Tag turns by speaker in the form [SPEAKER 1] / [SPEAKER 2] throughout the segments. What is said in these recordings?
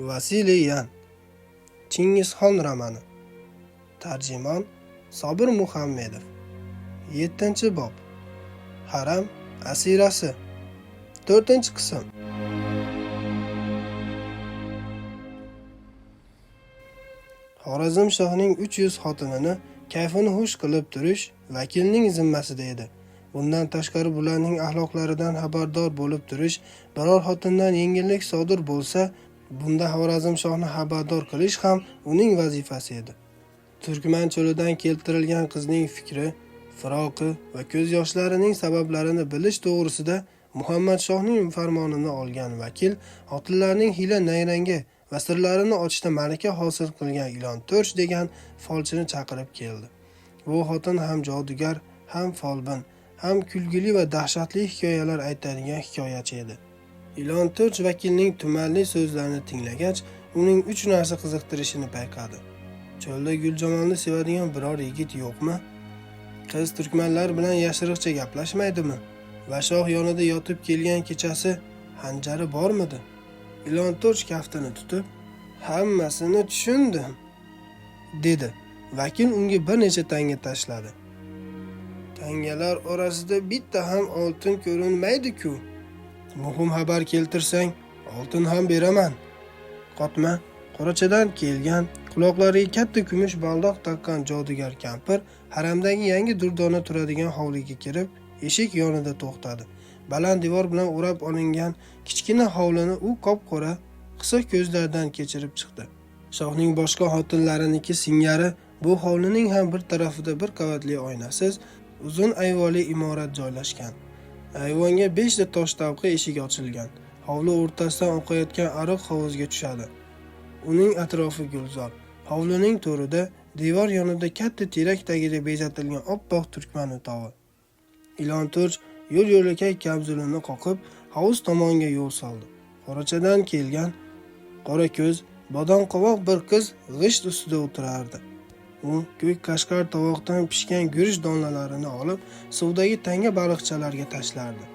[SPEAKER 1] Vasiliy Yan. Chingizxon romani. Tarjimon Sobir Muhammedov. 7-bob. Haram asirasi. 4-qism. Xorazm shohning 300 xotinini kayfini xush qilib turish vakilning zimmasida edi. Bundan tashqari bularning axloqlaridan xabardor bo'lib turish, biror xotindan yengillik sodir bo'lsa, bunda Xorazm shohni xabardor qilish ham uning vazifasi edi. Turkman cho'lidan keltirilgan qizning fikri, firoqi va ko'z yoshlarining sabablarini bilish to'g'risida Muhammad shohning farmonini olgan vakil xotinlarning hiyla nayrangi va sirlarini ochishda malaka hosil qilgan Ilon To'rch degan folchini chaqirib keldi. Bu xotin ham jodugar, ham folbin, ham kulgili va dahshatli hikoyalar aytadigan hikoyachi edi. Ilon To'rch vakilning tumanli so'zlarini tinglagach, uning 3 narsa qiziqtirishini payqadi. Cho'lda Guljamolni sevadigan biror yigit yo'qmi? Qiz turkmanlar bilan yashiriqcha gaplashmaydimi? Va shoh yonida yotib kelgan kechasi xanjari bormidi? Ilon To'rch kaftini tutib, "Hammasini tushundim", dedi. Vakil unga bir necha tanga tashladi. Tangalar orasida bitta ham oltin ko'rinmaydi-ku. Muhim xabar keltirsang, oltin ham beraman. Qotma, qorachadan kelgan, quloqlariga katta kumush baldoq taqqan jodugar kampir haramdagi yangi durdona turadigan hovliga kirib, eshik yonida to'xtadi. Baland devor bilan o'rab olingan kichkina hovlini u qop-qora, qisiq ko'zlardan kechirib chiqdi. Shohning boshqa xotinlariniki singari bu hovlining ham bir tarafida bir qavatli oynasiz uzun ayvonli imorat joylashgan. Ayvonga 5 ta tosh tavqa eshik ochilgan. Hovli o'rtasidan oqayotgan ariq hovuzga tushadi. Uning atrofi gulzor. Hovlining to'rida, devor yonida katta terak tagida bezatilgan oppoq turkman o'tovi. Ilon To'rch yo'l yo'lakay kamzulini qoqib, hovuz tomonga yo'l soldi. Qorachadan kelgan qora ko'z, bodom qovoq bir qiz g'isht ustida o'tirardi. U ko'k qashqar tovoqdan pishgan guruch donalarini olib, suvdagi tanga baliqchalarga tashlardi.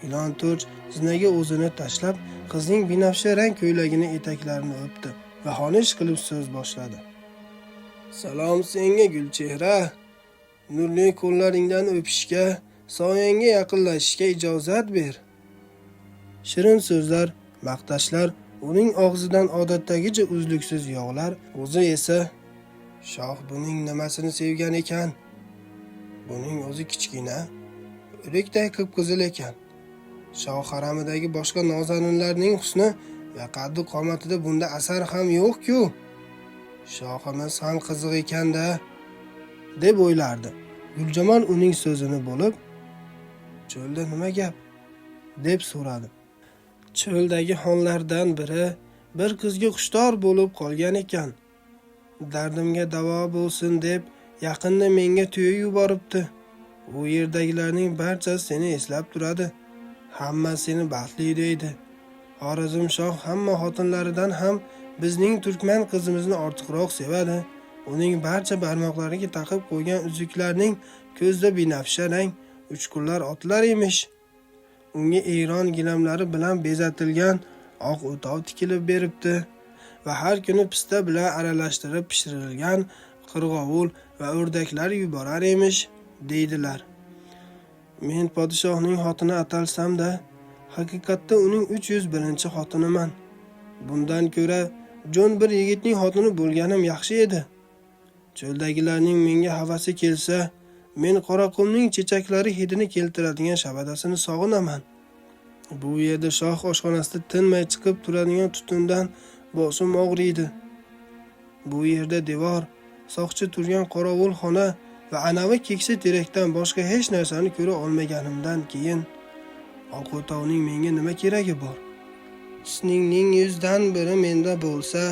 [SPEAKER 1] Ilon To'rch zinaga o'zini tashlab, qizning binafsha rang ko'ylagini etaklarini o'pdi va xonish qilib so'z boshladi. "Salom senga, Gulchehra. Nurli qo'llaringdan o'pishga, soyangga yaqinlashishga ijozat ber." Shirin so'zlar, maqtashlar uning og'zidan odatdagicha uzluksiz yog'lar, o'zi esa "Shoh buning nimasini sevgan ekan? Buning o'zi kichkina, o'likday qip-qizil ekan. Shoh haramidagi boshqa nozaninlarning husni va qaddi qomatida bunda asar ham yo'q-ku. Shohimiz ham qiziq ekan-da", deb o'ylardi. Guljamol uning so'zini bo'lib, "Cho'lda nima gap?" deb so'radi. "Cho'ldagi xonlardan biri bir qizga xushtor bo'lib qolgan ekan. Dardimga davo bo'lsin deb yaqinda menga tuya yuboribdi. U yerdagilarning barchasi seni eslab turadi. Hamma seni baxtli deydi. Xorazm shoh hamma xotinlaridan ham bizning turkman qizimizni ortiqroq sevadi. Uning barcha barmoqlariga taqib qo'ygan uzuklarning ko'zda binafsha rang uchqunlar otlar emish. Unga Eron gilamlari bilan bezatilgan oq o'tov tikilib beribdi va har kuni pista bilan aralashtirib pishirilgan qirg'ovul va o'rdaklar yuborar emish, deydilar. Men podshohning xotini atalsam-da, haqiqatda uning 301-xotiniman. Bundan ko'ra jo'n bir yigitning xotini bo'lganim yaxshi edi. Cho'ldagilarning menga havasi kelsa, men Qoraqumning chechaklari hidini keltiradigan shabadasini sog'inaman. Bu yerda shoh oshxonasida tinmay chiqib turadigan tutundan boshim og'riydi. Bu yerda devor, soqchi turgan qorovulxona va anavi keksa terakdan boshqa hech narsani ko'ra olmaganimdan keyin oq o'tovning menga nima keragi bor? Husningning 100dan biri menda bo'lsa,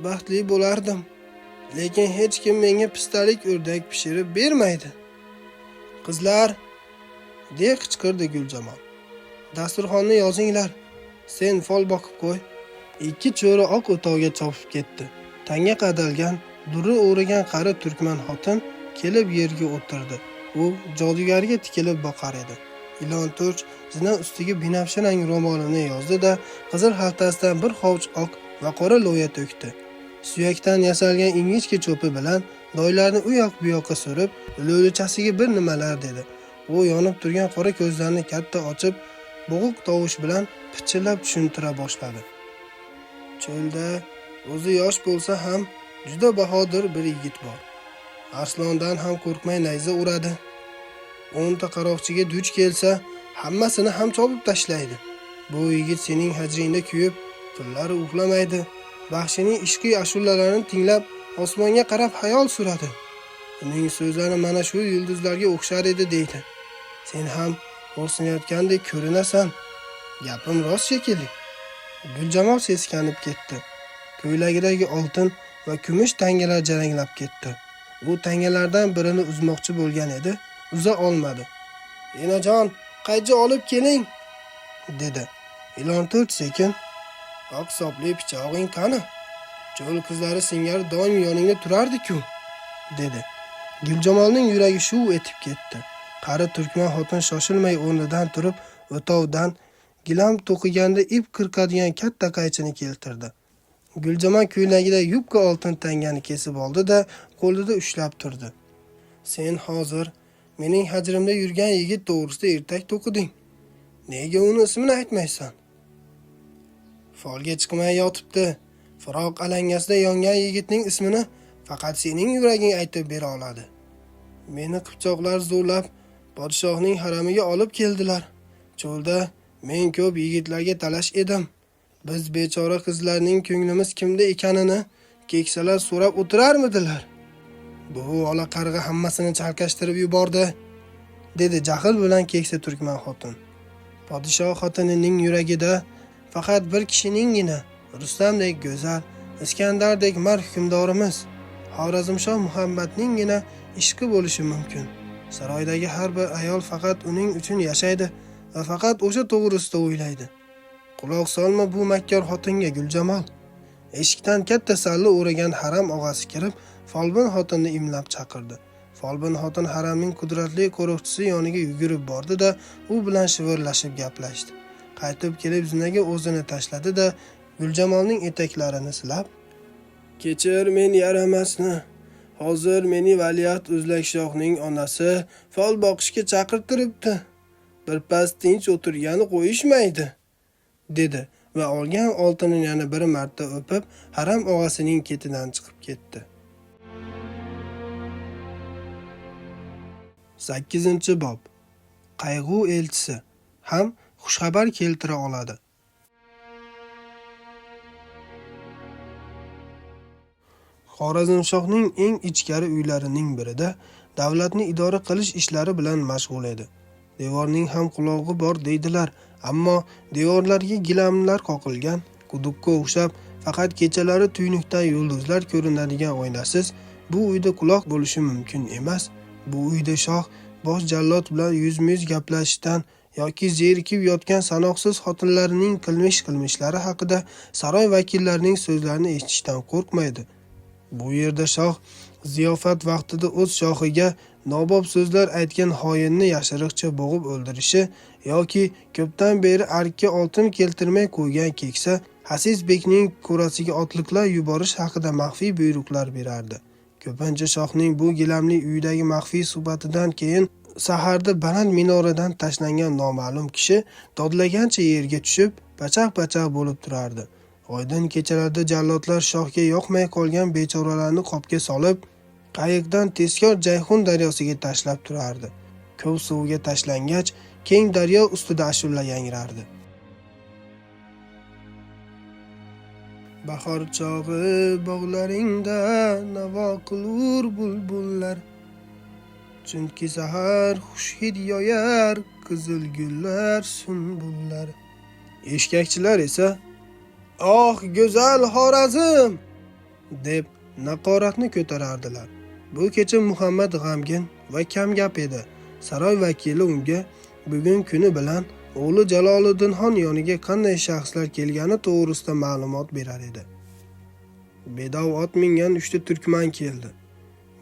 [SPEAKER 1] baxtli bo'lardim. Lekin hech kim menga pistalik o'rdak pishirib bermaydi. Qizlar, deya qichqirdi Guljamol. Dasturxonni yozinglar. Sen fol boqib qo'y." 2 cho'ri oq o'tovga chopib ketdi. Tanga qadalgan, durri o'ragan qari turkman xotin kelib yerga o'tirdi. U jodugarga tikilib boqar edi. Ilon To'rch zina ustiga binafsha rang ro'molini yozdi-da, qizil xaltasidan bir hovuch oq va qora lo'ya to'kdi. Suyakdan yasalgan ingichka cho'pi bilan loylarni u yoq bu yoqqa surib, lo'lichasiga bir nimalar dedi. U yonib turgan qora ko'zlarini katta ochib, bo'g'iq tovush bilan pichirlab tushuntira boshladi. Cho'lda o'zi yosh bo'lsa ham juda bahodir bir yigit bor. Arslondan ham qo'rqmay nayza uradi. 10 ta qaroqchiga duch kelsa, hammasini ham chopib tashlaydi. Bu yigit sening hajringda kuyib, tunlari uxlamaydi. Baxshining ishqiy ashulalarini tinglab, osmonga qarab xayol suradi. Uning so'zlari mana shu yulduzlarga o'xshar edi deydi. Sen ham xo'rsinayotgandek ko'rinasan. Gapim rost shekilli. Guljamol seskanib ketdi. Ko'ylagidagi oltin va kumush tangalar jaranglab ketdi. U tangalardan birini uzmoqchi bo'lgan edi, uza olmadi. "Enajon, qaychi olib keling", dedi. Ilon to'rt sekin, "Oq sopli pichog'ing qani? Cho'l qizlari singari doim yoningda turardi-ku", dedi. Guljamolning yuragi shuv etib ketdi. Qari turkman xotin shoshilmay o'rnidan turib, o'tovdan gilam to'qiganda ip qirqadigan katta qaychini keltirdi. Guljamol ko'ylagida yupqa oltin tangani kesib oldi-da, qo'lida ushlab turdi. "Sen hozir mening hajrimda yurgan yigit to'g'risida ertak to'qiding. Nega uni ismini aytmaysan?" "Folga chiqmay yotibdi. Firoq alangasida yongan yigitning ismini faqat sening yuraging aytib bera oladi. Meni qipchoqlar zo'rlab podshohning haramiga olib keldilar. Cho'lda men ko'p yigitlarga talash edim. Biz bechora qizlarning ko'nglimiz kimda ekanini keksalar so'rab o'tirarmidilar? Bu ola qarg'a hammasini chalkashtirib yubordi", dedi jahl bilan keksa turkman xotin. Podshoh xotinining yuragida faqat bir kishininggina, Rustamdek go'zal, Iskandardek mard hukmdorimiz Xorazmshoh Muhammadninggina ishqi bo'lishi mumkin. Saroydagi har bir ayol faqat uning uchun yashaydi va faqat o'sha to'g'risida o'ylaydi. Quloq solma bu makkor xotinga, Guljamol. Eshikdan katta salla o'ragan haram og'asi kirib, folbin xotinni imlab chaqirdi. Folbin xotin haramning qudratli qo'riqchisi yoniga yugurib bordi-da, u bilan shivirlashib gaplashdi. Qaytib kelib zinaga o'zini tashladi-da, Guljamolning etaklarini silab, "Kechir men yaramasni. Hozir meni valiahd O'zlakshohning onasi fol boqishga chaqirtiribdi. Birpas tinch o'tirgani qo'yishmaydi", dedi va olgan oltinini yana bir marta o'pib, haram og'asining ketidan chiqib ketdi. 8-bob. Qayg'u elchisi ham xushxabar keltira oladi. Xorazmshohning eng ichkari uylarining birida davlatni idora qilish ishlari bilan mashg'ul edi. Devorning ham qulog'i bor deydilar, ammo devorlarga gilamlar qoqilgan, quduqqa o'xshab faqat kechalari tuynukdan yulduzlar ko'rinadigan oynasiz bu uyda quloq bo'lishi mumkin emas. Bu uyda shoh bosh jallod bilan yuzma-yuz gaplashishdan yoki zerikib yotgan sanoqsiz xotinlarining qilmishlari haqida saroy vakillarining so'zlarini eshitishdan qo'rqmaydi. Bu yerda shoh ziyofat vaqtida o'z shohiga nobob so'zlar aytgan xoinni yashiriqcha bo'g'ib o'ldirishi yoki ko'pdan beri arkka oltin keltirmay qo'ygan keksa Hasis bekning ko'rasiga otliqlar yuborish haqida maxfiy buyruqlar berardi. Ko'pincha shohning bu gilamli uydagi maxfiy suhbatidan keyin saharda baland minoradan tashlangan noma'lum kishi dodlagancha yerga tushib, pachaq-pachaq bo'lib turardi. Oydin kechalarda jallodlar shohga yoqmay qolgan bechoralarni qopga solib, qayiqdan tezkor Jayhun daryosiga tashlab turardi. Ko'p suvga tashlangach, keng daryo ustida ashula yangrardi. Bahor chog'i bog'laringda navo qilur bulbullar, chunki sahar xush hid yoyar qizil gullar, sunbullar. Eshkakchilar esa "Oh, go'zal Xorazm!" deb naqoratni ko'tarardilar. Bu kecha Muhammad g'amgin va kamgap edi. Saroy vakili unga bugun kuni bilan o'g'li Jaloliddinxon yoniga qanday shaxslar kelgani to'g'risida ma'lumot berar edi. Bedov ot mingan 3 ta turkman keldi.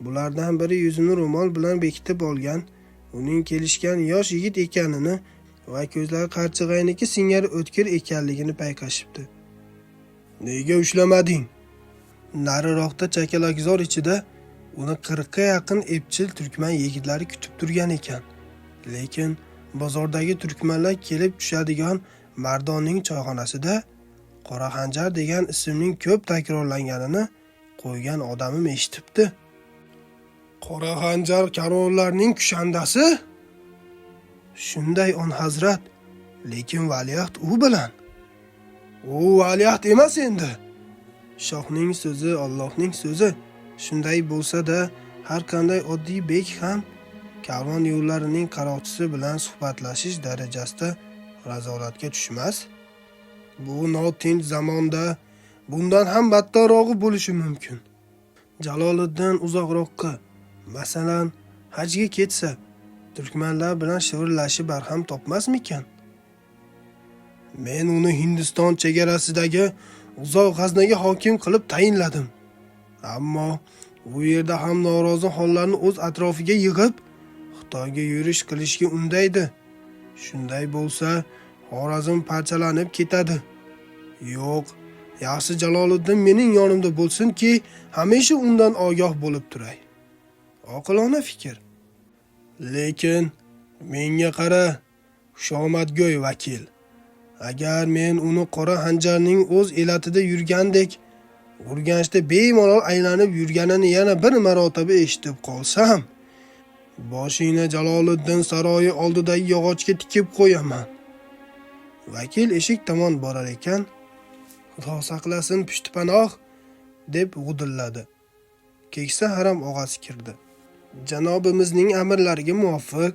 [SPEAKER 1] Bulardan biri yuzini ro'mol bilan bekitib olgan, uning kelishgan yosh yigit ekanini va ko'zlari qarchig'ayniki singari o'tkir ekanligini payqashibdi. Nega ushlamading? Nariroqda chakalakzor ichida uni 40ga yaqin epchil turkman yigitlari kutib turgan ekan. Lekin bozordagi turkmanlar kelib tushadigan Mardonning choyxonasida Qora Xanjar degan ismning ko'p takrorlanganini qo'ygan odamim eshitibdi. Qora Xanjar karvonlarning kushandasi? Shunday on hazrat, lekin valiahd u bilan. U valiahd emas endi. Shohning so'zi Allohning so'zi. Shunday bo'lsa-da, har qanday oddiy bek ham karvon yo'llarining qaroqchisi bilan suhbatlashish darajasida razolatga tushmas. Bu notinch zamonda bundan ham battarrog'i bo'lishi mumkin. Jaloliddin uzoqroqqa, masalan, hajga ketsa, turkmanlar bilan shivirlashi barham topmasmikan? Men uni Hindiston chegarasidagi uzoq g'aznaga hokim qilib tayinladim. Ammo u yerda ham norozi xonlarni o'z atrofiga yig'ib, Xitoyga yurish qilishga undaydi. Shunday bo'lsa, Xorazm parchalanib ketadi. Yo'q, yaxshi Jaloliddin mening yonimda bo'lsinki, hamisha undan ogoh bo'lib turay. Oqilona fikr. Lekin menga qara, xushomadgo'y vakil. Agar men uni Qora Xanjarning o'z elatida yurgandek Urganchda bemalol aylanib yurganini yana bir marotaba eshitib qolsam, boshingni Jaloliddin saroyi oldidagi yog'ochga tikib qo'yaman. Vakil eshik tomon borar ekan, Xudo saqlasin, pushtipanoh, deb g'udilladi. Keksa haram og'asi kirdi. Janobimizning amrlariga muvofiq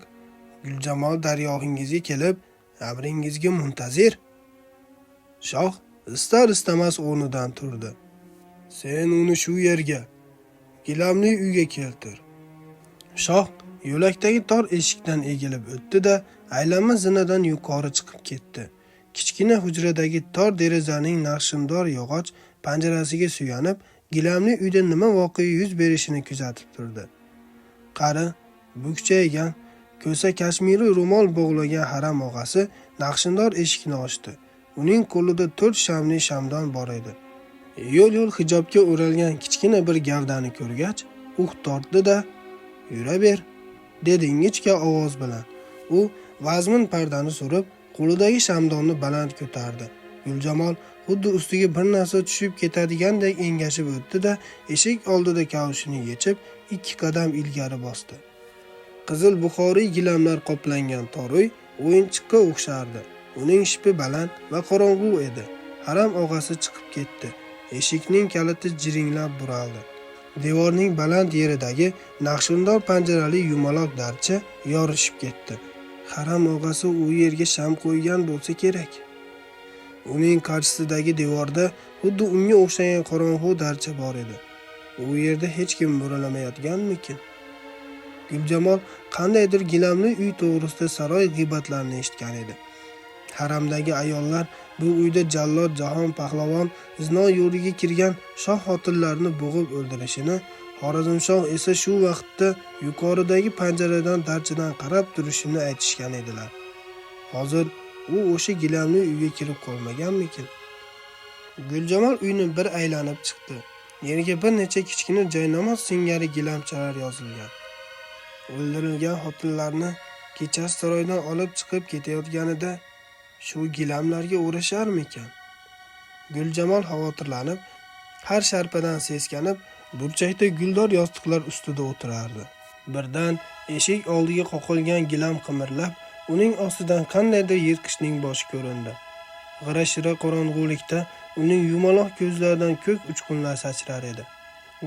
[SPEAKER 1] Guljamol dargohingizga kelib, amringizga muntazir. Shoh istar istamas o'rnidan turdi. Sen uni shu yerga, gilamli uyga keltir. Shoh yo'lakdagi tor eshikdan egilib o'tdi-da, aylanma zinadan yuqori chiqib ketdi. Kichkina hujradagi tor derazaning naqshindor yog'och panjarasiga suyanib, gilamli uyda nima voqea yuz berishini kuzatib turdi. Qari, bukchaygan, ko'sa kashmiri ro'mol bog'lagan haram og'asi naqshindor eshikni ochdi. Uning qo'lida 4 shamli shamdon bor edi. Yo'l-yo'l hijobga o'ralgan kichkina bir gavdani ko'rgach, uh tortdi-da, "Yuraver", dedi ingichka ovoz bilan. U vazmin pardani surib, qo'lidagi shamdonni baland ko'tardi. Guljamol xuddi ustiga bir narsa tushib ketadigandek engashib o'tdi-da, eshik oldida kavushini yechib, 2 qadam ilgari bosdi. Qizil buxoriy gilamlar qoplangan tor uy o'yinchiqqa o'xshardi. Uning shipi baland va qorong'u edi. Haram og'asi chiqib ketdi. Eshikning kaliti jiringlab buraldi. Devorning baland yeridagi naqshindor panjarali yumaloq darcha yorishib ketdi. Haram og'asi u yerga sham qo'ygan bo'lsa kerak. Uning qarshisidagi devorda xuddi unga o'xshagan qorong'u darcha bor edi. U yerda hech kim mo'ralamayotganmikin? Guljamol qandaydir gilamli uy to'g'risida saroy g'iybatlarini eshitgan edi. Haramdagi ayollar bu uyda jallod Jahon pahlavon zino yo'liga kirgan shoh xotinlarini bo'g'ib o'ldirishini, Xorazmshoh esa shu vaqtda yuqoridagi panjaradan darchadan qarab turishini aytishgan edilar. Hozir u o'sha gilamli uyga kirib qolmaganmikin? Guljamol uyni bir aylanib chiqdi. Yerga bir necha kichkina joynamoz singari gilamchalar yozilgan. O'ldirilgan xotinlarni kechasi saroydan olib chiqib ketayotganida shu gilamlarga o'rasharmikan? Guljamol xavotirlanib, har sharpadan seskanib, burchakda guldor yostiqlar ustida o'tirardi. Birdan eshik oldiga qoqilgan gilam qimirlab, uning ostidan qandaydir yirtqichning boshi ko'rindi. G'ira-shira qorong'ulikda uning yumaloq ko'zlaridan ko'k uchqunlar sachrar edi.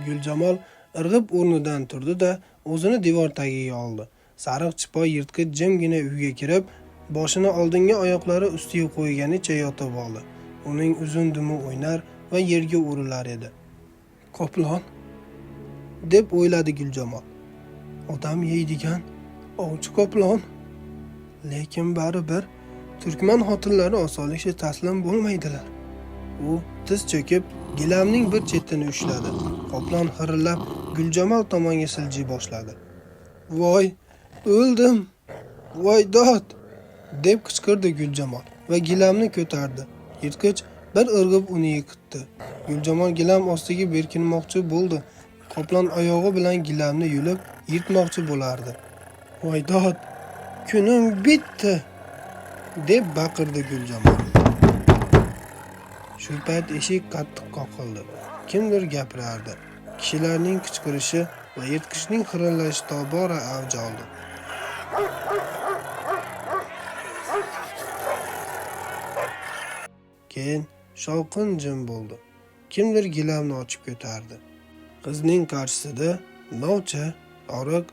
[SPEAKER 1] Guljamol irg'ib o'rnidan turdi-da, o'zini devor tagiga oldi. Sariq chipoy yirtqich jimgina uyga kirib, boshini oldingi oyoqlari ustiga qo'yganicha yotib oldi. Uning uzun dumi o'ynar va yerga urilar edi. Qoplon, deb o'yladi Guljamol. Odam yeydigan ovchi qoplon. Lekin baribir turkman xotinlari osonlikcha taslim bo'lmaydilar. U tiz cho'kib, gilamning bir chetini ushladi. Qoplon xirillab Guljamol tomonga siljiy boshladi. "Voy, o'ldim! Voy dod!" deb qichqirdi Guljamol va gilamni ko'tardi. Yirtqich Bir irg'ib uni yiqitdi. Guljamol gilam ostiga berkinmoqchi bo'ldi. Qoplon oyog'i bilan gilamni yulib, yirtmoqchi bo'lardi. "Voy dod, kunim bitdi!" deb baqirdi Guljamol. Shu payt eshik qattiq qoqildi. Kimdir gapirardi. Kishilarning qichqirishi va yirtqichning xirillashi tobora avj oldi. Keyin shovqin jim bo'ldi. Kimdir gilamni ochib ko'tardi. Qizning qarshisida novcha, oriq,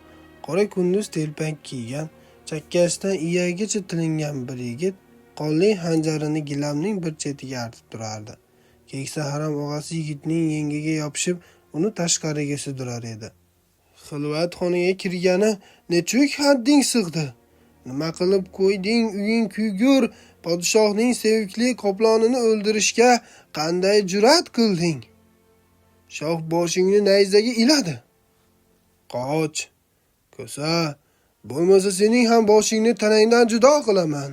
[SPEAKER 1] qora kunduz telpak kiygan, chakkasidan iyagigacha tilingan bir yigit qonli xanjarini gilamning bir chetiga artib turardi. Keksa harom og'asi yigitning yengiga yopishib, uni tashqariga sudrardi edi. "Xilvat xonaga kirgani nechuk hadding sig'di? Nima qilib qo'yding, uying kuygur, podshohning sevikli qoplonini o'ldirishga qanday jur'at qilding? Shoh boshingni nayzaga iladi. Qoch, ko'sa, bo'lmasa sening ham boshingni tanangdan judo qilaman."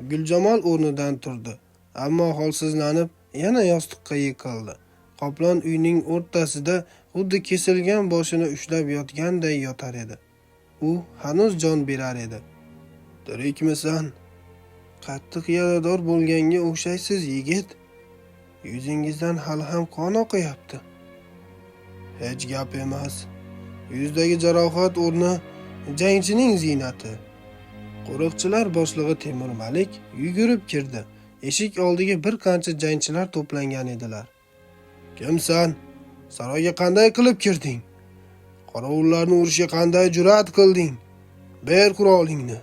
[SPEAKER 1] Guljamol o'rnidan turdi, ammo holsizlanib yana yostiqqa yiqildi. Qoplon uyning o'rtasida xuddi kesilgan boshini ushlab yotganday yotar edi. U hanuz jon berar edi. "Tirikmisan? Qattiq yarador bo'lganga o'xshaysiz, yigit. Yuzingizdan hali ham qon oqayapti." "Hech gap emas. Yuzdagi jarohat o'rni jangchining ziynati." Qo'riqchilar boshlig'i Temur Malik yugurib kirdi. Eshik oldiga bir qancha jangchilar to'plangan edilar. "Kimsan? Saroyga qanday qilib kirding? Qorovullarni urishga qanday jur'at qilding? Ber qurolingni."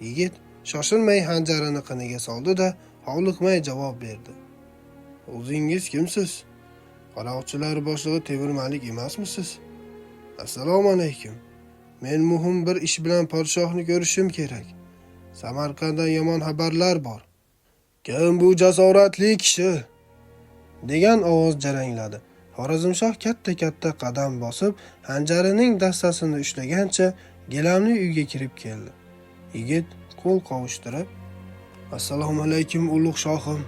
[SPEAKER 1] Yigit shoshilmay xanjarini qiniga soldi-da, hovliqmay javob berdi. "O'zingiz kimsiz? Qaroqchilar boshlig'i Temur Malik emasmisiz? Assalomu alaykum. Men muhim bir ish bilan podshohni ko'rishim kerak. Samarqanddan yomon xabarlar bor." "Kim bu jasoratli kishi?" degan ovoz jarangladi. Xorazmshoh katta-katta qadam bosib, xanjarining dastasini ushlagancha gilamli uyga kirib keldi. Yigit qo'l qovushtirib, "Assalomu alaykum, ulug' shohim",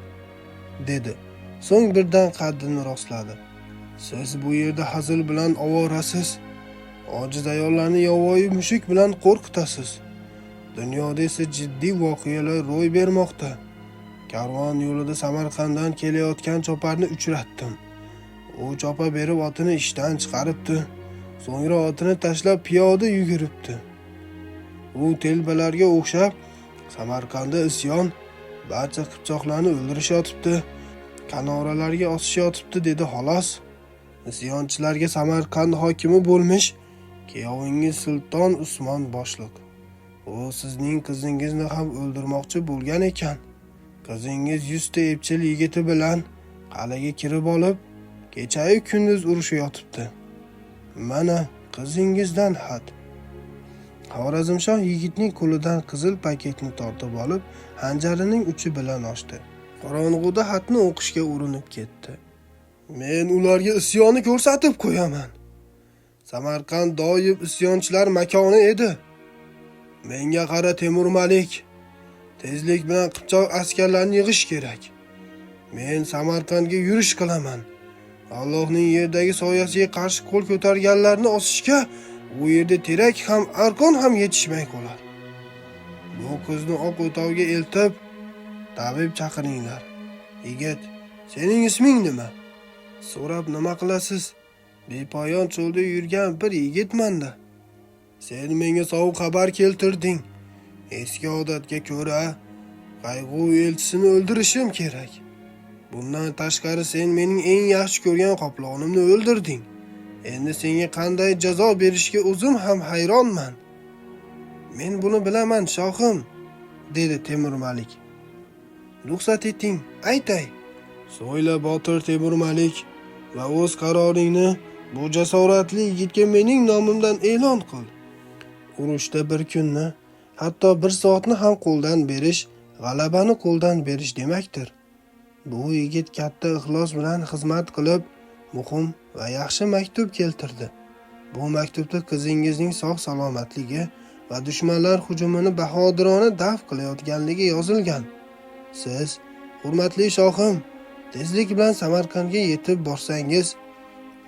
[SPEAKER 1] dedi. So'ng birdan qaddini rostladi. "Siz bu yerda hazil bilan ovorasiz. Ojiz ayollarni yovvoyi mushuk bilan qo'rqitasiz. Dunyoda esa jiddiy voqealar ro'y bermoqda. Karvon yo'lida Samarqanddan kelayotgan choparni uchratdim. U chopa berib otini ishdan chiqaribdi. So'ngra otini tashlab piyoda yuguribdi. U telbalarga o'xshab Samarqandda isyon, barcha qipchoqlarni o'ldirishayotibdi, kanoralarga osishyotibdi, dedi xolos. Isyonchilarga Samarqand hokimi bo'lmish kuyovingiz Sulton Usmon boshliq. U sizning qizingizni ham o'ldirmoqchi bo'lgan ekan. Qizingiz 100 ta epchil yigiti bilan qal'aga kirib olib, kechayu kunduz urushayotibdi. Mana qizingizdan xat." Xorazmshoh yigitning qo'lidan qizil paketni tortib olib, xanjarining uchi bilan ochdi. Qorong'uda xatni o'qishga urinib ketdi. "Men ularga isyonni ko'rsatib qo'yaman. Samarqand doim isyonchilar makoni edi. Menga qara, Temur Malik, tezlik bilan qipchoq askarlarini yig'ish kerak. Men Samarqandga yurish qilaman. Allohning yerdagi soyasiga qarshi qo'l ko'targanlarni osishga u yerda terak ham, arqon ham yetishmay qolar. Bu qizni oq o'tovga eltib, tabib chaqiringlar. Yigit, sening isming nima? So'rab nima qilasiz? Bepoyon cho'lda yurgan bir yigitman-da. Sen menga sovuq xabar keltirding. Eski odatga ko'ra, qayg'u elchisini o'ldirishim kerak. Bundan tashqari sen mening eng yaxshi ko'rgan qoplonimni o'ldirding. Endi senga qanday jazo berishga o'zim ham hayronman." "Men buni bilaman, shohim", dedi Temur Malik. "Ruxsat eting, aytay." "So'yla, botir Temur Malik, va o'z qaroringni bu jasoratli yigitga mening nomimdan e'lon qil. Urushda bir kunni, hatto bir soatni ham qo'ldan berish, g'alabani qo'ldan berish demakdir. Bu yigit katta ixlos bilan xizmat qilib, muhim va yaxshi maktub keltirdi. Bu maktubda qizingizning sog' salomatligi va dushmanlar hujumini bahodirona daf qilayotganligi yozilgan. Siz Hurmatli shohim, tezlik bilan Samarqandga yetib borsangiz,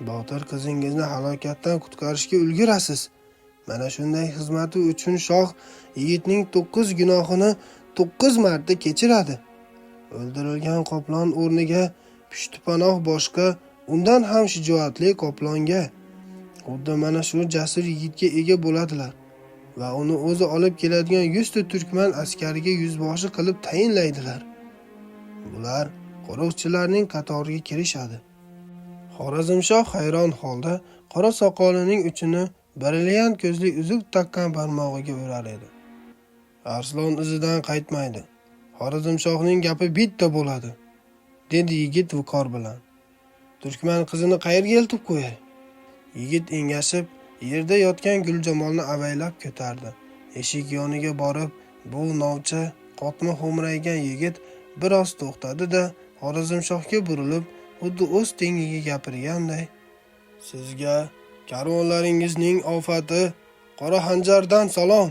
[SPEAKER 1] botir qizingizni halokatdan qutqarishga ulgurasiz. Mana shunday xizmati uchun shoh yigitning 9 gunohini 9 marta kechiradi. O'ldirilgan qoplon o'rniga pushtipanoh boshqa, undan ham shijoatli qoplonga, xuddi mana shu jasur yigitga ega bo'ladilar va uni o'zi olib keladigan 100 ta turkman askariga yuzboshi qilib tayinlaydilar. Bular qo'riqchilarning qatoriga kirishadi. Xorazmshoh hayron holda qora soqolining uchini brilliant ko'zli uzuk taqqan barmog'iga urar edi. Arslon izidan qaytmaydi. Xorazmshohning gapi bitta bo'ladi, dedi yigit viqor bilan. Turkman qizini qayerga eltib qo'yay? Yigit engashib, yerda yotgan Guljamolni avaylab ko'tardi. Eshik yoniga borib, bu novcha qotma xo'mraygan yigit biroz to'xtadi-da, Xorazmshohga burilib, xuddi o'z tengiga gapirganday, "Sizga karvonlaringizning ofati qora xanjardan salom",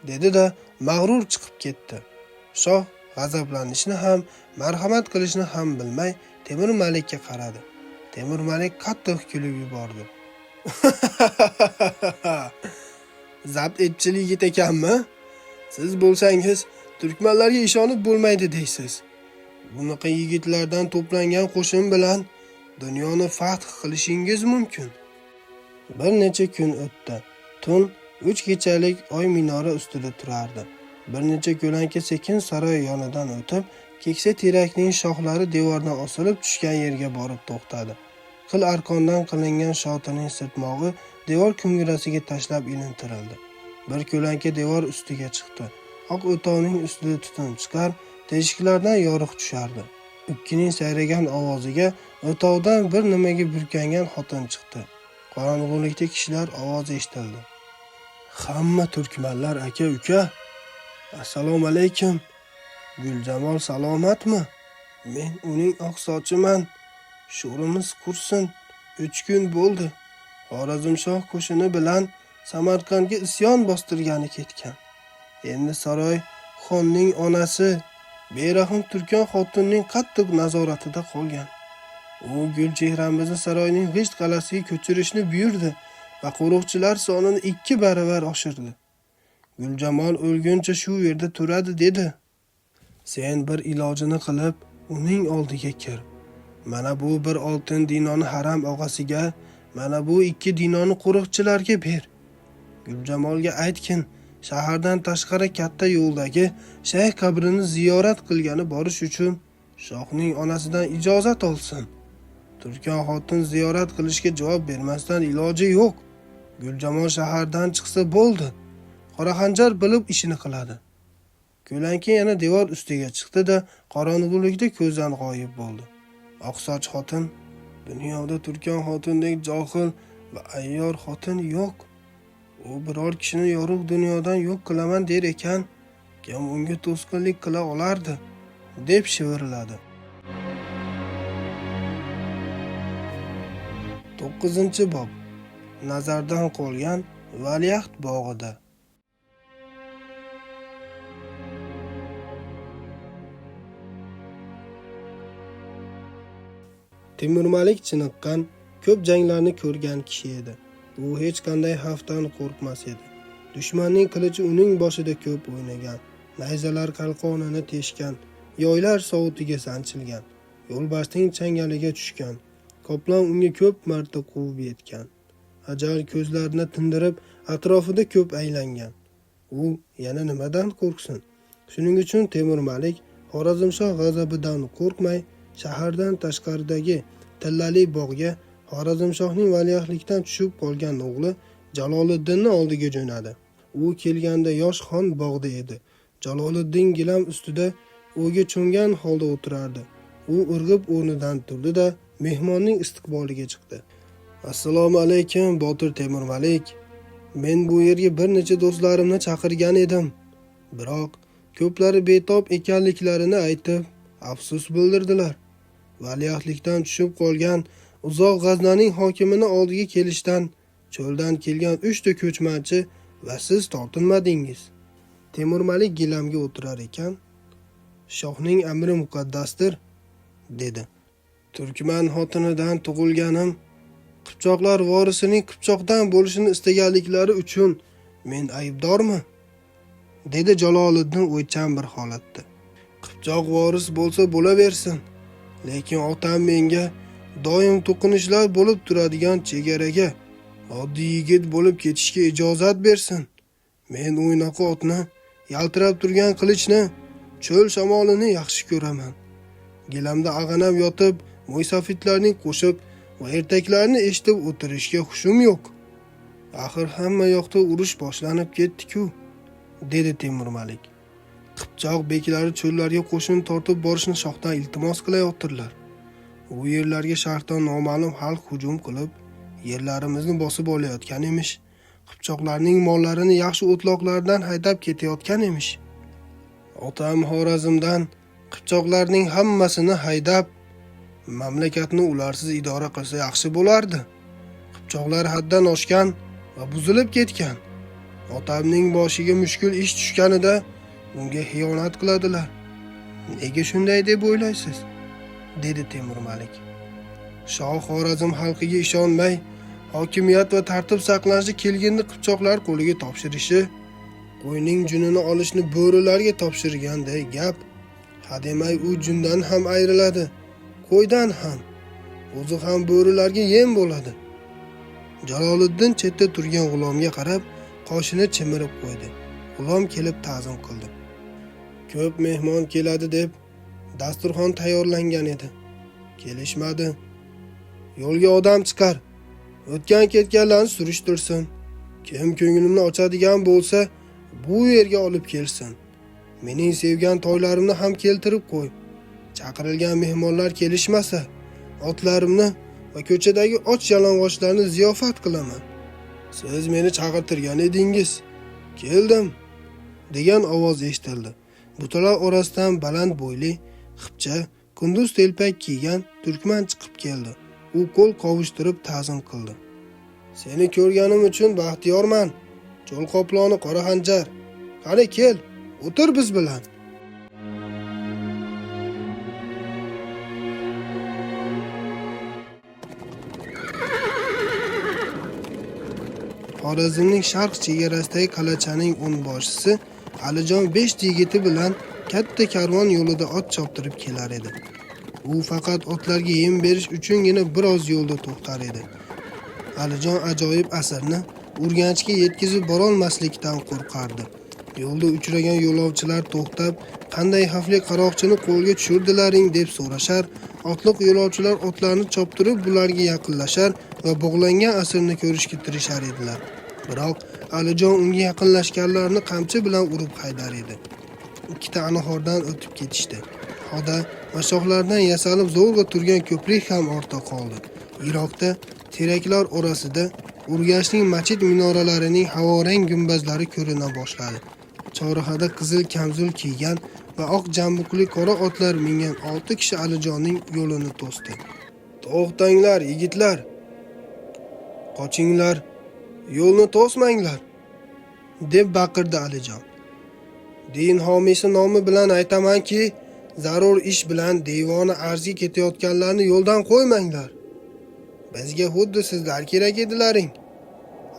[SPEAKER 1] dedi-da mag'rur chiqib ketdi. Shoh g'azablanishni ham, marhamat qilishni ham bilmay Temur Malikka qaradi. Temur Malik qattiq kulib yubordi. Zabt etchil yigit ekanmi? Siz bo'lsangiz turkmanlarga ishonib bo'lmaydi deysiz. Bunaqa yigitlardan to'plangan qo'shin bilan dunyoni fath qilishingiz mumkin. Bir necha kun o'tdi. Tun 3 kechalik oy minora ustida turardi. Bir necha ko'lanka sekin saroy yonidan o'tib, keksa terakning shoxlari devordan osilib tushgan yerga borib to'xtadi. Qil arqondan qilingan shotining sirtmog'i devor kungurasiga tashlab ilintirildi. Bir ko'lanka devor ustiga chiqdi. Oq o'tovning ustida tutun chiqar, teshiklardan yorug' tushardi. Ukkining sayragan ovoziga o'tovdan bir nimaga burkangan xotin chiqdi. Qorong'ulikda kishilar ovozi eshitildi. Hamma turkmanlar aka uka. Assalomu alaykum. Guljamol salomatmi? Men uning oq sochiman. Sho'rimiz qursin. 3 kun bo'ldi. Xorazmshoh qo'shini bilan Samarqandga isyon bostirgani ketgan. Endi saroy xonning onasi berahm Turkon xotinning qattiq nazoratida qolgan. U Gulchehramizni saroyning g'isht qal'asiga ko'chirishni buyurdi va qo'riqchilar sonini 2 baravar oshirdi. Guljamol o'lguncha shu yerda turadi dedi. Sen bir ilojini qilib uning oldiga kir. Mana bu bir oltin dinoni haram og'asiga, mana bu 2 dinoni qo'riqchilarga ber. Guljamolga aytgin, shahardan tashqari katta yo'ldagi shayx qabrini ziyorat qilgani borish uchun shohning onasidan ijozat olsin. Turkon xotin ziyorat qilishga javob bermasdan iloji yo'q. Guljamol shahardan chiqsa bo'ldi. Qora xanjar bilib ishini qiladi. Ko'lanka yana devor ustiga chiqdi-da, qorong'ulikda ko'zdan g'oyib bo'ldi. Oqsoch xotin, dunyoda Turkon xotindek johil va ayyor xotin yo'q. U biror kishini yorug' dunyodan yo'q qilaman der ekan, kim unga to'sqinlik qila olardi, deb shivirladi. 9-bob. Nazardan qolgan valiahd bog'ida. Temur Malik chiniqqan, ko'p janglarni ko'rgan kishi edi. U hech qanday xavfdan qo'rqmas edi. Dushmanning qilichi uning boshida ko'p o'ynagan, nayzalar qalqonini teshgan, yoylar sovutiga sanchilgan, yo'lbarsning changaliga tushgan, qoplon unga ko'p marta quvib yetgan. Ajal ko'zlarini tindirib, atrofida ko'p aylangan. U yana nimadan qo'rqsin? Shuning uchun Temur Malik Xorazmshoh g'azabidan qo'rqmay, shahardan tashqaridagi tillali bog'ga Xorazmshohning valiahdlikdan tushib qolgan o'g'li Jaloliddinni oldiga jo'nadi. U kelganda yosh xon bog'da edi. Jaloliddin gilam ustida o'yga cho'mgan holda o'tirardi. U irg'ib o'rnidan turdi-da, mehmonning istiqboliga chiqdi. Assalomu alaykum, botir Temur Malik. Men bu yerga bir necha do'stlarimni chaqirgan edim. Biroq ko'plari betob ekanliklarini aytib, afsus bildirdilar. Valiahdlikdan tushib qolgan uzoq G'aznaning hokimini oldiga kelishdan cho'ldan kelgan 3 ta ko'chmanchi va siz tortinmadingiz. Temur Malik gilamga o'tirar ekan, Shohning amri muqaddasdir, dedi. Turkman xotinidan tug'ilganim, qipchoqlar vorisining qipchoqdan bo'lishini istaganliklari uchun men aybdormi? Dedi Jaloliddin o'ychan bir holatda. Qipchoq voris bo'lsa bo'laversin, lekin otam menga doim to'qinishlar bo'lib turadigan chegaraga oddiy yigit bo'lib ketishga ijozat bersin. Men o'ynoqi otni, yaltirab turgan qilichni, cho'l shamolini yaxshi ko'raman. Gilamda ag'anab yotib, mo'ysafidlarning qo'shiq va ertaklarini eshitib o'tirishga hushim yo'q. Axir hamma yoqda urush boshlanib ketdi-ku, dedi Temur Malik. Qipchoq beklari cho'llarga qo'shin tortib borishni shohdan iltimos qilayotirlar. U yerlarga sharqdan noma'lum xalq hujum qilib, yerlarimizni bosib olayotgan emish. Qipchoqlarning mollarini yaxshi o'tloqlardan haydab ketayotgan emish. Otam Xorazmdan qipchoqlarning hammasini haydab, mamlakatni ularsiz idora qilsa yaxshi bo'lardi. Qipchoqlar haddan oshgan va buzilib ketgan. Otamning boshiga mushkul ish tushganida unga xiyonat qiladilar. Nega shunday deb o'ylaysiz? Dedi Temur Malik. Shoh Xorazm xalqiga ishonmay, hokimiyat va tartib saqlashni kelgindi qipchoqlar qo'liga topshirishi, qo'yning junini olishni bo'rilarga topshirganday gap. Hademay u jundan ham ayriladi, qo'ydan ham. O'zi ham bo'rilarga yem bo'ladi. Jaloliddin chetda turgan g'ulomga qarab, qoshini chimirib qo'ydi. G'ulom kelib ta'zim qildi. Ko'p mehmon keladi deb dasturxon tayyorlangan edi. Kelishmadi. Yo'lga odam chiqar. O'tgan ketganlarni surishtirsin. Kim ko'nglimni ochadigan bo'lsa, bu yerga olib kelsin. Mening sevgan toylarimni ham keltirib qo'y. Chaqirilgan mehmonlar kelishmasa, otlarimni va ko'chadagi och yalang'ochlarni ziyofat qilaman. Siz meni chaqirtirgan edingiz. Keldim, degan ovoz eshitildi. Butalar orasidan baland bo'yli, xipcha, kunduz telpak kiygan turkman chiqib keldi. U qo'l qovushtirib ta'zim qildi. Seni ko'rganim uchun baxtiyorman. Cho'l qoploni qora xanjar. Qani kel, o'tir biz bilan. Xorazmning sharq chegarasidagi qal'achaning o'nboshisi Alijon 5 yigiti bilan katta karvon yo'lida ot choptirib kelar edi. U faqat otlarga yem berish uchungina biroz yo'lda to'xtar edi. Alijon ajoyib asirni Urganchga yetkazib borolmaslikdan qo'rqardi. Yo'lda uchragan yo'lovchilar to'xtab, qanday xavfli qaroqchini qo'lga tushirdilaring deb so'rashar, otliq yo'lovchilar otlarni choptirib bularga yaqinlashar va bog'langan asirni ko'rishga tirishar edilar. Biroq Alijon unga yaqinlashganlarni qamchi bilan urib haydar edi. Ikkita anhordan o'tib ketishdi. Xoda va shoxlardan yasalib zo'rg'a turgan ko'prik ham ortda qoldi. Yiroqda teraklar orasida Urganchning masjid minoralarining havorang gumbazlari ko'rina boshladi. Chorrahada qizil kamzul kiygan va oq jambuqli qora otlar mingan 6 kishi Alijonning yo'lini to'sdi. "To'xtanglar, yigitlar! Qochinglar! Yo'lni to'smanglar!" deb baqirdi Alijon. "Din homiysi nomi bilan aytamanki, zarur ish bilan devoni arzga ketayotganlarni yo'ldan qo'ymanglar. Bizga xuddi sizlar kerak edilaring.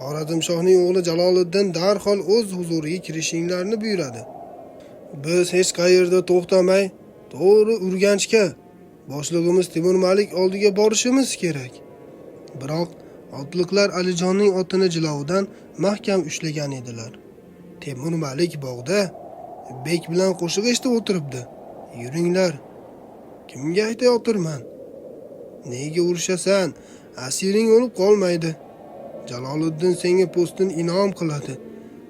[SPEAKER 1] Xorazmshohning o'g'li Jaloliddin darhol o'z huzuriga kirishinglarni buyuradi. Biz hech qayerda to'xtamay, to'g'ri Urganchga, boshlig'imiz Temur Malik oldiga borishimiz kerak." Biroq otliqlar Alijonning otini jilovidan mahkam ushlagan edilar. Temur Malik bog'da bek bilan qo'shiq eshitib o'tiribdi. Yuringlar. Kimga aytayotirman? Nega urushasan? Asiring o'lib qolmaydi. Jaloliddin senga po'stin inom qiladi.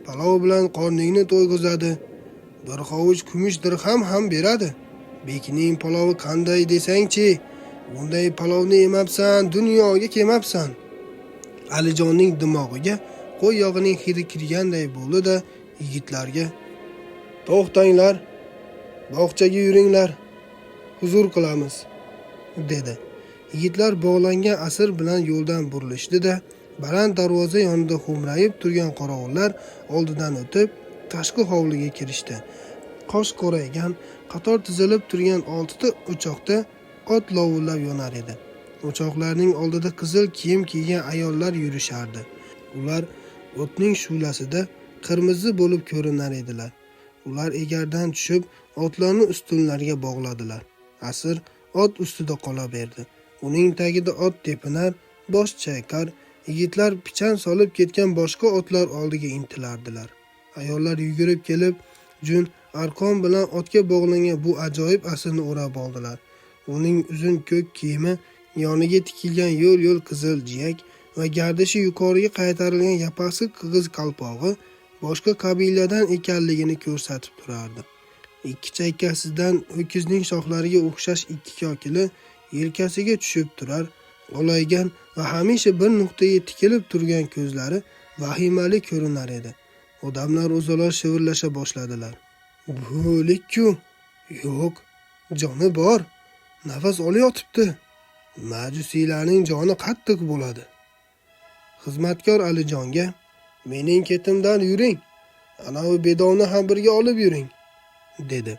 [SPEAKER 1] Palov bilan qorningni to'yg'izadi. Bir hovuch kumush dirham ham beradi. Bekning palovi qanday desang-chi, unday palovni yemabsan, dunyoga kelmabsan. Alijonning dimog'iga qo'y yog'ining hidi kirganday bo'ldi-da, yigitlarga: "To'xtanglar, bog'chaga yuringlar, huzur qilamiz", dedi. Yigitlar bog'langan asir bilan yo'ldan burilishdi-da, baland darvoza yonida xo'mrayib turgan qorovullar oldidan o'tib, tashqi hovliga kirishdi. Qosh qoraygan, qator tizilib turgan 6 ta o'choqda ot lovullab yonar edi. O'choqlarning oldida qizil kiyim kiygan ayollar yurishardi. Ular o'tning shu'lasida qirmizi bo'lib ko'rinar edilar. Ular egardan tushib, otlarni ustunlarga bog'ladilar. Asir ot ustida qola berdi. Uning tagida ot tepinar, bosh chayqar, yigitlar pichan solib ketgan boshqa otlar oldiga intilardilar. Ayollar yugurib kelib, jun arqon bilan otga bog'langan bu ajoyib asirni o'rab oldilar. Uning uzun ko'k kiyimi, yoniga tikilgan yo'l-yo'l qizil jiyak va gardishi yuqoriga qaytarilgan yapasi qig'iz qalpog'i boshqa qabiladan ekanligini ko'rsatib turardi. Ikki chakkasidan ho'kizning shoxlariga o'xshash ikki kokili yelkasiga tushib turar, olaygan va hamisha bir nuqtaga tikilib turgan ko'zlari vahimali ko'rinar edi. Odamlar o'zaro shivirlasha boshladilar. Bu o'lik-ku. Yo'q, joni bor. Nafas olayotibdi. Majusiylarning joni qattiq bo'ladi. Xizmatkor Alijonga: "Mening ketimdan yuring. Anavi bedovni ham birga olib yuring", dedi.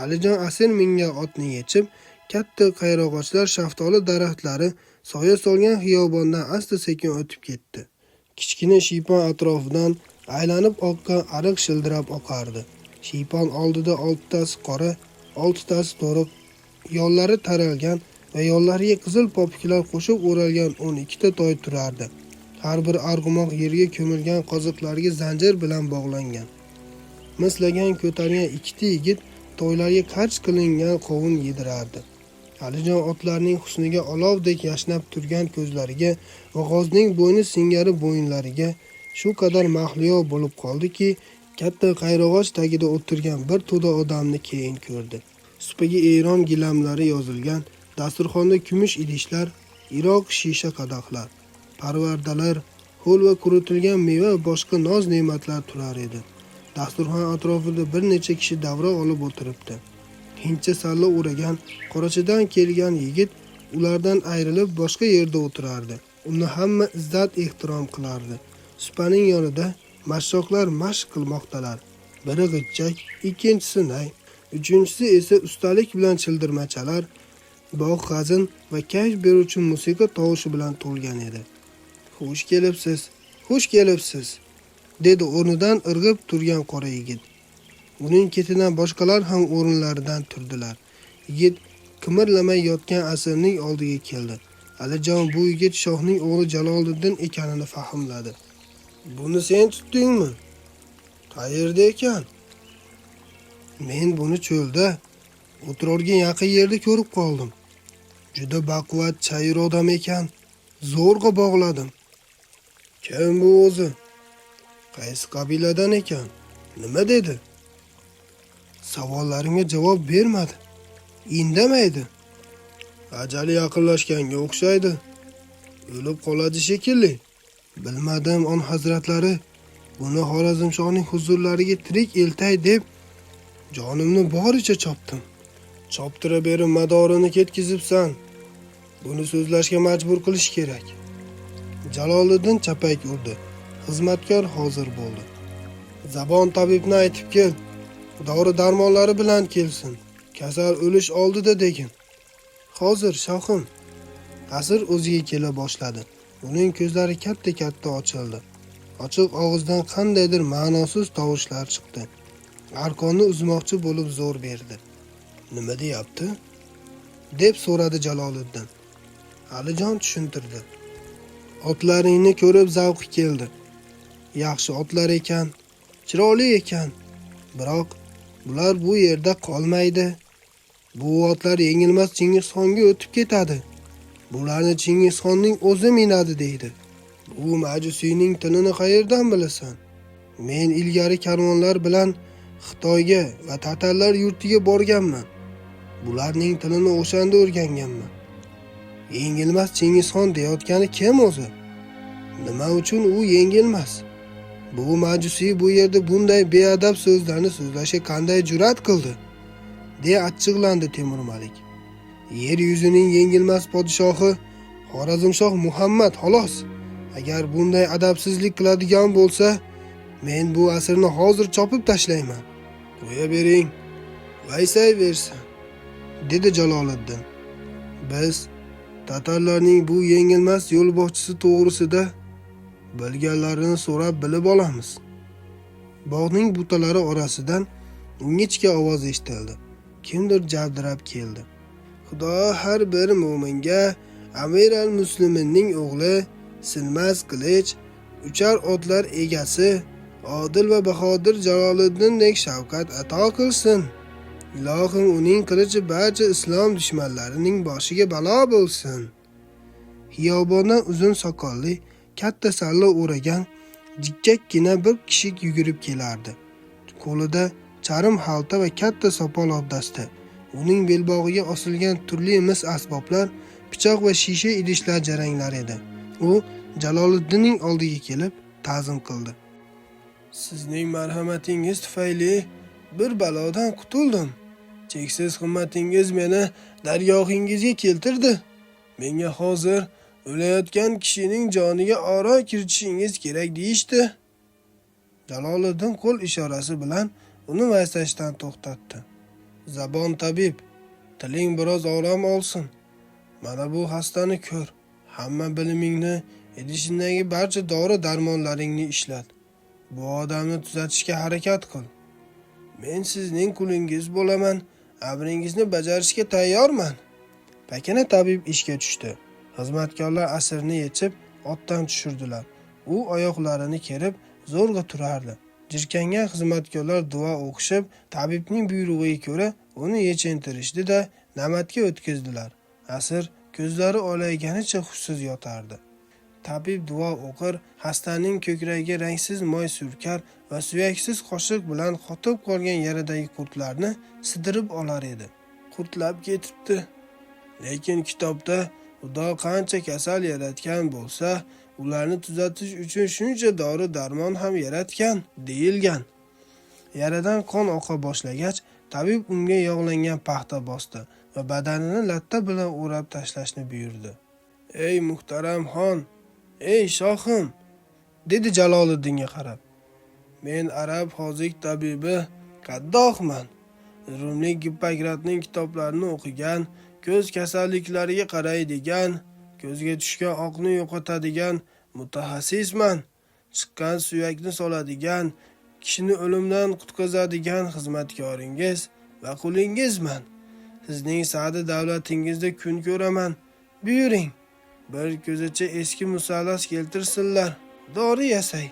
[SPEAKER 1] Alijon asir mingan otni yechib, katta qayrog'ochlar, shaftoli daraxtlari soya solgan xiyobondan asta-sekin o'tib ketdi. Kichkina shiypon atrofidan aylanib oqqan ariq shildirab oqardi. Shiypon oldida 6 tasi qora, 6 tasi to'riq, yollari taralgan va yollariga qizil popuklar qo'shib o'ralgan 12 ta toy turardi. Har bir arg'umoq yerga ko'milgan qoziqlarga zanjir bilan bog'langan. Mis lagan ko'targan 2 ta yigit toylarga qarch qilingan qovun yedirardi. Alijon otlarning husniga olovdek yashnab turgan ko'zlariga va g'ozning bo'yni singari bo'yinlariga shu qadar mahliyo bo'lib qoldiki, katta qayrog'och tagida o'tirgan bir to'da odamni keyin ko'rdi. Supaga Eron gilamlari yozilgan, dasturxonda kumush idishlar, Iroq shisha qadahlar, parvardalar, ho'l va quritilgan meva va boshqa noz-ne'matlar turar edi. Dasturxon atrofida bir necha kishi davra olib o'tiribdi. Hindcha salla o'ragan, qorachadan kelgan yigit ulardan ayrilib boshqa yerda o'tirardi. Uni hamma izzat ehtirom qilardi. Supaning yonida mashshoqlar mashq qilmoqdalar. Biri g'ichchak, ikkinchisi nay, uchinchisi esa ustalik bilan childirmachalar, bog' g'azin va kayf beruvchi musiqa tovushi bilan to'lgan edi. "Xush kelibsiz, xush kelibsiz", dedi o'rnidan irg'ib turgan qora yigit. Uning ketidan boshqalar ham o'rinlaridan turdilar. Yigit qimirlamay yotgan asirning oldiga keldi. Alijon bu yigit shohning o'g'li Jaloliddin ekanini fahmladi. "Buni sen tutdingmi? Qayerda ekan?" "Men buni cho'lda, o'tirorga yaqin yerda ko'rib qoldim. Juda baquvvat chayir odam ekan. Zo'rg'a bog'ladim." "Kim bu o'zi? Qaysi qabiladan ekan? Nima dedi?" "Savollarimga javob bermadi. Indamaydi. Ajali yaqinlashganga o'xshaydi. O'lib qoladi shekilli." "Bilmadim, on hazratlari. Buni Xorazmshohning huzurlariga tirik eltay deb jonimni boricha chopdim. Choptira berib madorini ketkizibsan. Buni so'zlashga majbur qilish kerak." Jaloliddin chapak urdi. Xizmatkor hozir bo'ldi. "Zabon tabibni aytib kel. Dori darmonlari bilan kelsin. Kasal o'lish oldida degin." "Hozir, shohim." Asir o'ziga kela boshladi. Uning ko'zlari katta-katta ochildi. Ochiq og'izdan qandaydir ma'nosiz tovushlar chiqdi. Arqonni uzmoqchi bo'lib zo'r berdi. "Nima deyapti?" deb so'radi Jaloliddin. Alijon tushuntirdi. "Otlaringni ko'rib zavqi keldi. Yaxshi otlar ekan, chiroyli ekan. Biroq bular bu yerda qolmaydi. Bu otlar yengilmas Chingizxonga o'tib ketadi. Bularni Chingizxonning o'zi minadi deydi. Bu majusiyning tilini qayerdan bilasan? Men ilgari karvonlar bilan Xitoyga va tatarlar yurtiga borganman. Bularning tilini o'shanda o'rganganman. Yengilmas Chingizxon deyotgani kim o'zi? Nima uchun u yengilmas? Bu majusiy bu yerda bunday beadab so'zlarni so'zlashga qanday jur'at qildi?" deya achchiqlandi Temur Malik. "Yer yuzining yengilmas podshohi Xorazmshoh Muhammad xolos. Agar bunday adabsizlik qiladigan bo'lsa, men bu asrni hozir chopib tashlayman. Qo'ya bering. Vaysayversin, dedi Jaloliddin. Biz tatarlarning bu yengilmas yo'lboshchisi to'g'risida bilganlarini so'rab bilib olamiz. Bog'ning butalari orasidan ingichka ovoz eshitildi. Kimdir javdirab keldi. Xudo har bir mo'minga Amir al-Musliminning o'g'li, sinmas qilich, uchar otlar egasi, odil va bahodir Jaloliddindek shafqat ato qilsin. Ilohim, uning qilichi barcha islom dushmanlarining boshiga balo bo'lsin. Xiyobondan uzun soqolli, katta salla o'ragan jikkakkina bir kishi yugurib kelardi. Qo'lida charm xalta va katta sopol obdasta. Uning belbog'iga osilgan turli mis asboblar, pichoq va shisha idishlar jaranglar edi. U Jaloliddinning oldiga kelib ta'zim qildi. Sizning marhamatingiz tufayli bir balodan qutuldim. Cheksiz himmatingiz meni dargohingizga keltirdi. Menga hozir o'layotgan kishining joniga oro kiritishingiz kerak deyishdi. Jaloliddin qo'l ishorasi bilan uni vaysashdan to'xtatdi. Zabon tabib, tiling biroz orom olsin. Mana bu xastani ko'r. Hamma bilimingni, idishindagi barcha dori darmonlaringni ishlat. Bu odamni tuzatishga harakat qil. Men sizning qulingiz bo'laman, amringizni bajarishga tayyorman. Pakana tabib ishga tushdi. Xizmatkorlar asirni yechib, otdan tushirdilar. U oyoqlarini kerib, zo'rg'a turardi. Jirkangan xizmatkorlar duo o'qishib, tabibning buyrug'iga ko'ra uni yechintirishdi-da, namatga o'tkazdilar. Asir ko'zlari olayganicha hushsiz yotardi. Tabib duo o'qir, xastaning ko'kragiga rangsiz moy surkar va suyaksiz qoshiq bilan qotib qolgan yaradagi qurtlarni sidirib olar edi. Qurtlab ketibdi. Lekin kitobda Xudo qancha kasal yaratgan bo'lsa, ularni tuzatish uchun shuncha dori darmon ham yaratgan deyilgan. Yaradan qon oqa boshlagach, tabib unga yog'langan paxta bosdi va badanini latta bilan o'rab tashlashni buyurdi. Ey muhtaram xon, ey shohim, dedi Jaloliddinga qarab. Men arab hozik tabibi Qaddohman. Rumlik Gippokratning kitoblarini o'qigan, ko'z kasalliklariga qaraydigan, ko'zga tushgan oqni yo'qotadigan mutaxassisman. Chiqqan suyakni soladigan, kishini o'limdan qutqazadigan xizmatkoringiz va qulingizman. Sizning sa'di davlatingizda kun ko'raman. Buyuring. Bir ko'zacha eski musallas keltirsinlar. Dori yasay.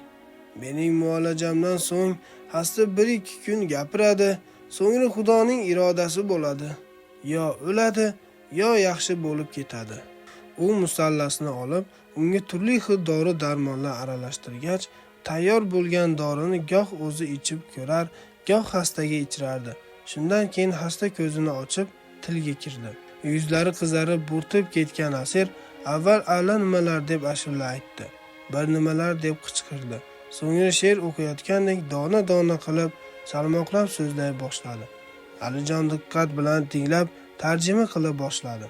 [SPEAKER 1] Mening muolajamdan so'ng xasta 1-2 kun gapiradi, so'ngra Xudoning irodasi bo'ladi. Yo o'ladi, yo yaxshi bo'lib ketadi. U musallasni olib, unga turli xil dori darmonlar aralashtirgach, tayyor bo'lgan dorini goh o'zi ichib ko'rar, goh xastaga ichirardi. Shundan keyin xasta ko'zini ochib tilga kirdi. Yuzlari qizarib bo'rtib ketgan asir avval alla nimalar deb ashula aytdi. Bir nimalar deb qichqirdi. So'ngra she'r o'qiyotgandek dona-dona qilib salmoqlab so'zlay boshladi. Alijon diqqat bilan tinglab tarjima qila boshladi.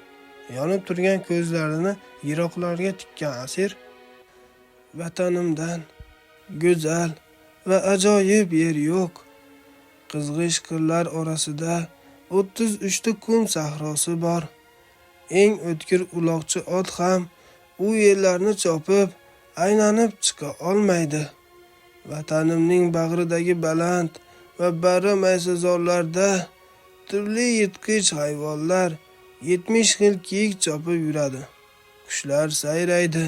[SPEAKER 1] Yonib turgan ko'zlarini yiroqlarga tikkan asir vatanimdan go'zal va ajoyib yer yo'q. Qizg'ish qirlar orasida 33 ta qum sahrosi bor. Eng o'tkir uloqchi ot ham u yerlarni chopib, aylanib chiqa olmaydi. Vatanimning bag'ridagi baland va barra maysazorlarda turli yirtqich hayvonlar, 70 xil kiyik chopib yuradi. Qushlar sayraydi.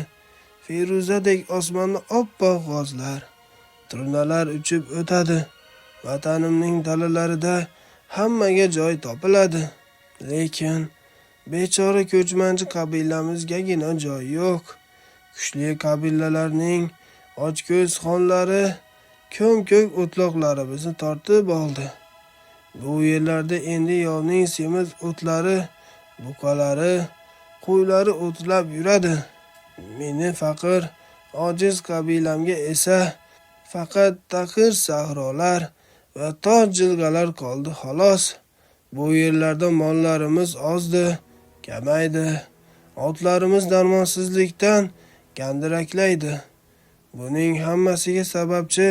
[SPEAKER 1] Fe'ruzadek osmonda oppoq g'ozlar, turnalar uchib o'tadi. Vatanimning dalalarida hammaga joy topiladi. Lekin bechora ko'chmanchi qabilamizgagina joy yo'q. Kuchli qabilalarning ochko'z xonlari ko'm-ko'k o'tloqlarimizni tortib oldi. Bu yerlarda endi yovning semiz o'tlari, buqalari, qo'ylari o'tlab yuradi. Meni faqir, ojiz qabilamga esa faqat taqir sahrolar va tor jilg'alar qoldi xolos. Bu yerlarda mollarimiz ozdi, kamaydi. Otlarimiz darmonsizlikdan gandiraklaydi. Buning hammasiga sababchi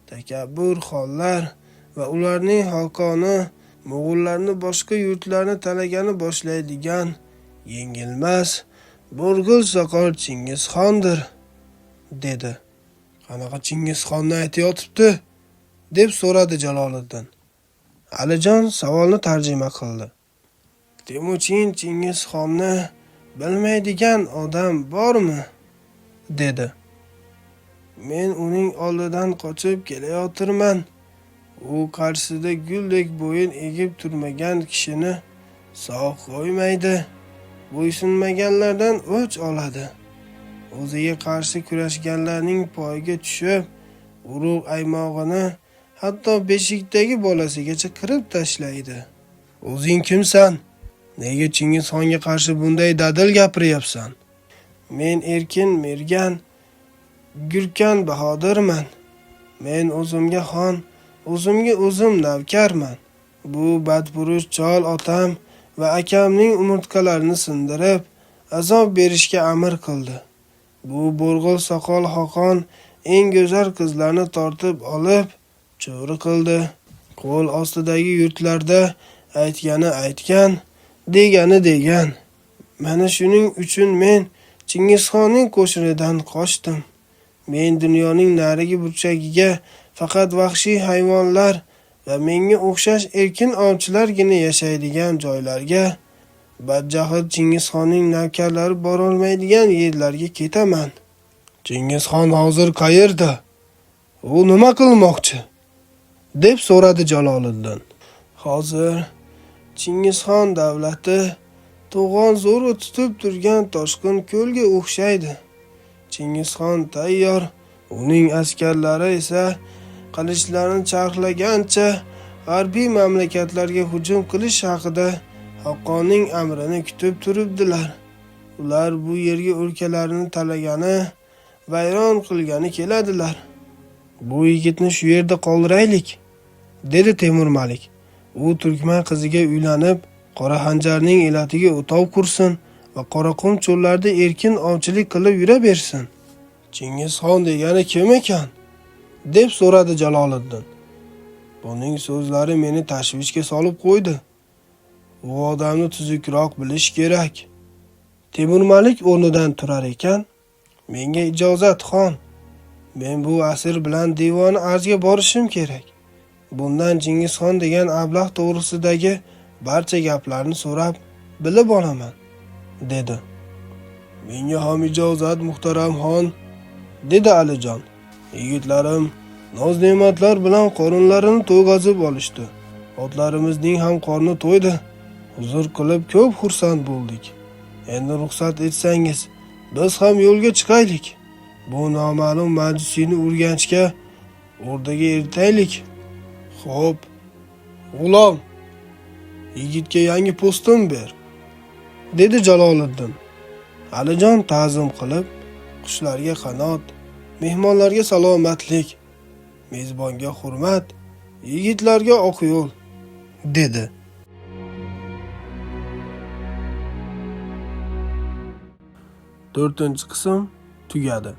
[SPEAKER 1] takabbur xonlar va ularning xokoni Mo'g'ullarni boshqa yurtlarni talagani boshlaydigan yengilmas Bo'rgul soqol Chingizxondir, dedi. Qanaqa Chingizxonni aytayotibdi? Deb so'radi Jaloliddin. Alijon savolni tarjima qildi. Temuchin Chingizxonni bilmaydigan odam bormi? Dedi. Men uning oldidan qochib kelayotirman. U qarshisida guldek bo'yin egib turmagan kishini sog' qo'ymaydi. Bo'ysunmaganlardan o'ch oladi. O'ziga qarshi kurashganlarning poyiga tushib, urug' aymog'ini hatto beshikdagi bolasigacha qirib tashlaydi. O'zing kimsan? Nega Chingizxonga qarshi bunday dadil gapiryapsan? Men erkin mergan Gurkan Bahodirman. Men o'zimga xon, o'zimga o'zim navkarman. Bu badpurush chol otam va akamning umurtqalarini sindirib, azob berishga amr qildi. Bu bo'rg'il soqol xoqon eng go'zal qizlarni tortib olib, cho'ri qildi. Qo'l ostidagi yurtlarda aytgani aytgan, degani degan. Mana shuning uchun men Chingizxonning qo'shinidan qochdim. Men dunyoning narigi burchagiga faqat vahshiy hayvonlar va menga o'xshash erkin ovchilargina yashaydigan joylarga, badjahl Chingizxonning navkarlari borolmaydigan yerlarga ketaman. Chingizxon hozir qayerda? U nima qilmoqchi? Deb so'radi Jaloliddin. Hozir Chingizxon davlati to'g'on zo'rg'a tutib turgan toshqin ko'lga o'xshaydi. Chingizxon tayyor, uning askarlari esa qilinchlarini charxlagancha g'arbiy mamlakatlarga hujum qilish haqida Xoqonning amrini kutib turibdilar. Ular bu yerga o'lkalarini talagani, vayron qilgani keladilar. Bu yigitni shu yerda qoldiraylik, dedi Temur Malik. U turkman qiziga uylanib, Qora Xanjarning elatiga o'tov qursin va Qoraqum cho'llarida erkin ovchilik qilib yuraversin. Chingizxon degani kim ekan? Deb so'radi Jaloliddin. Buning so'zlari meni tashvishga solib qo'ydi. U odamni tuzukroq bilish kerak. Temur Malik o'rnidan turar ekan, menga ijozat xon. Men bu asir bilan devoni arzga borishim kerak. Bundan Chingizxon degan ablah to'g'risidagi barcha gaplarni so'rab bilib olaman, dedi. Menga ham ijozat muhtaram xon, dedi Alijon. Yigitlarim noz-ne'matlar bilan qorinlarini to'yg'azib olishdi. Otlarimizning ham qorni to'ydi. Huzur qilib ko'p xursand bo'ldik. Endi ruxsat etsangiz, biz ham yo'lga chiqaylik. Bu noma'lum majusiyni Urganchga, o'rdaga eltaylik. Xo'p, g'ulom, yigitga yangi po'stin ber, dedi Jaloliddin. Alijon ta'zim qilib, qushlarga qanot, mehmonlarga salomatlik, mezbonga hurmat, yigitlarga oq yo'l, dedi. To'rtinchi qism tugadi.